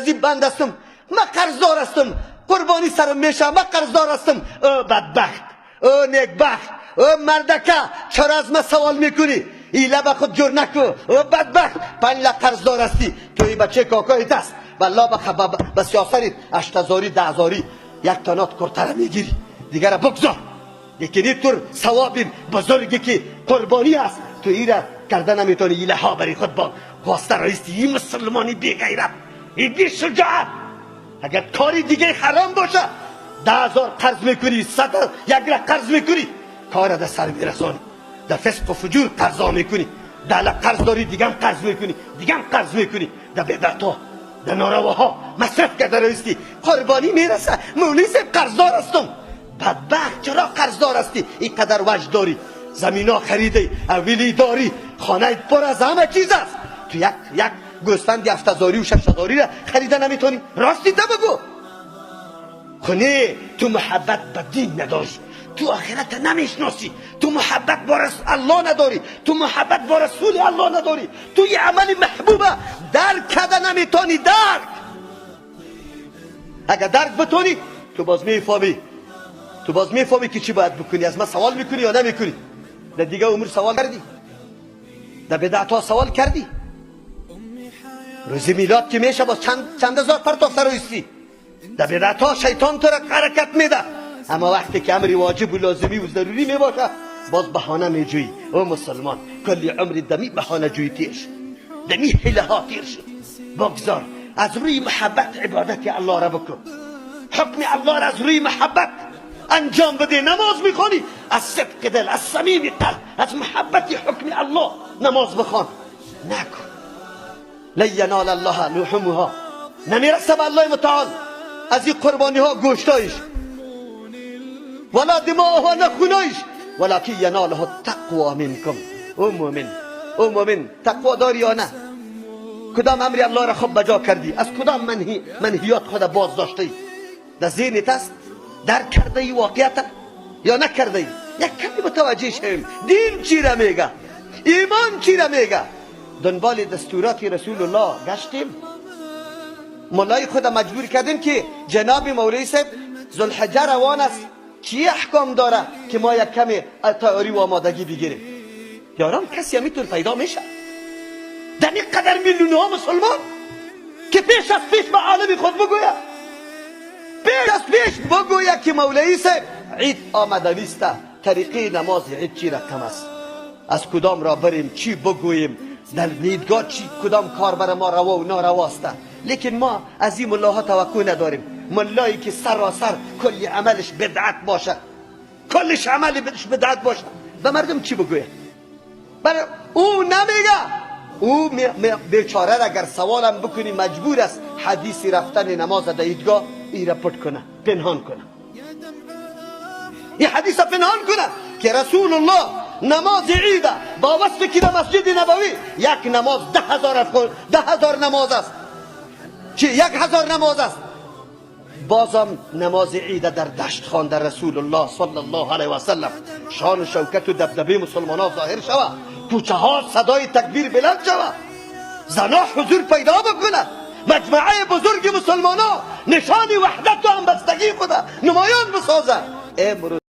Ин банд ҳастам, ман қарздор ҳастам, қурбонӣ сарам меша, ман қарздор ҳастам. Ӯ бадбахт, ӯ некбахт, ӯ мардака, чаро аз ман савол мекунӣ? Ила ба худ ҷур наку. Ӯ бадбахт, 5 лак қарздор ҳастӣ. Туи бачаи кокои даст валло ба сиёсарит 8 ҳазорӣ, 10 ҳазорӣ як танот куртара мегирӣ, дигара бигзор. Лекин ин тур савоби бузурге ки қурбонӣ аст, ту ира карда наметавонӣ. Илаҳо бари худ бо хоста раисти. Ин мусулмони беғайрат, ин бешуҷоат, агар кори дигаи ҳаром боша, 10 ҳазор қарз мекунӣ, сад як лак қарз мекунӣ, кора дар сар мерасонӣ. Дар фисқу фуҷур қарзо мекунӣ, 10 лак қарз дорӣ, дигам қарз мекунӣ, дигам қарз мекунӣ, дар бедатҳо, дар норавоҳо масраф карда раисти. Қурбонӣ мераса, мавлавӣ себ, қарздор ҳастам. Бадбахт, чаро қарздор ҳастӣ? Ин қадар ваҷ дорӣ, замино харидаи, аввилӣ дорӣ, хонаи пур аз ҳама чиз аст, ту як гӯсфанди 7 ҳазорию 6 ҳазориро харида наметавонӣ? Рост дида бигӯ. Хуне ту муҳаббат ба дин надорӣ, ту охирата намешиносӣ, ту муҳаббат бо Аллоҳ надорӣ, ту муҳаббат бо расули Аллоҳ надорӣ, ту и амали маҳбуба дарк карда наметавонӣ. Дарк агар дарк битонӣ, ту боз мефаҳмӣ, ту боз мефаҳмӣ ки чӣ бояд бикунӣ. Аз ман савол мекунӣ ё намекунӣ? Дар дига умр савол кардӣ, дар бидъатҳо савол кардӣ. Рӯзи милод ки меша, боз чанд ҳазор партофта рӯистӣ. Дар бидъатҳо шайтон тура ҳаракат меда, аммо вақте ки амри воҷибу лозимӣ зарурӣ мебошад, боз баҳона меҷӯӣ. Ӯ мусулмон, кулли умри дами баҳонаҷӯӣ тир шуд, дами ҳилаҳо тир шуд. Богзор, аз рӯи муҳаббат ибодати Аллоҳро бикун, ҳукми Аллоҳро аз рӯи муҳаббат анҷом бده. Намоз мехонӣ, аз сидқи дил, аз самими қалб, аз муҳаббати ҳукми Аллоҳ намоз бихон. Накун. لن ینال الله لحومها، نمیرسه به الله متعال از این قربانی ها گوشتایش، ولا دماؤها، نه خونایش، ولكن يناله التقوى منكم. او مؤمن، او مؤمن، تقوا داری یا نه؟ کدام امری الله را خوب بجا کردی؟ از کدام منهیات خود باز داشته ای؟ در ذهنت است؟ درک کرده ای واقعیت یا نکرده ای؟ یک کمی متوجه شویم دین چی را میگه، ایمان چی را میگه. دنبال دستورات رسول الله گشتیم؟ ملای خود مجبور کردیم که جناب مولوی صاحب، ذوالحجه روان است، چی احکام داره که ما یک کمی تیاری و آمادگی بگیریم؟ یاران، کسی همیتون پیدا میشه در این قدر میلیون ها مسلمان که پیش از پیش به عالم خود بگوید، پیش از پیش بگوید که مولوی صاحب، عید آمدنی است، طریقه نماز عید چی رقم است، از کدام را بریم، چی بگوییم در عیدگاه، چی کدام کار بر ما روا و نارواست؟ لیکن ما از این ملاها توقع نداریم. ملایی که سراسر کلی عملش بدعت باشه، کلش عملش بدعت باشه، به مردم چی بگوید؟ برای او نمیگه. او بیچاره اگر سوالم بکنی، مجبور است حدیث رفتن نماز در عیدگاه ای را پټ کنه، پنهان کنه، این حدیث پنهان کنه که رسول الله نماز عید با وصف که در مسجد نبوی یک نماز 10 هزار 10 هزار نماز است، چی 1000 نماز است، بازم نماز عید در دشت خوانده رسول الله صلی الله علیه و سلم. شان و شوکت و دبدبه مسلمان ها ظاهر شود، کوچه ها صدای تکبیر بلند شود، زنا حضور پیدا بکنه، مجمعه بزرگ مسلمان ها نشان وحدت و همبستگی خود نمایان بسازه. امروز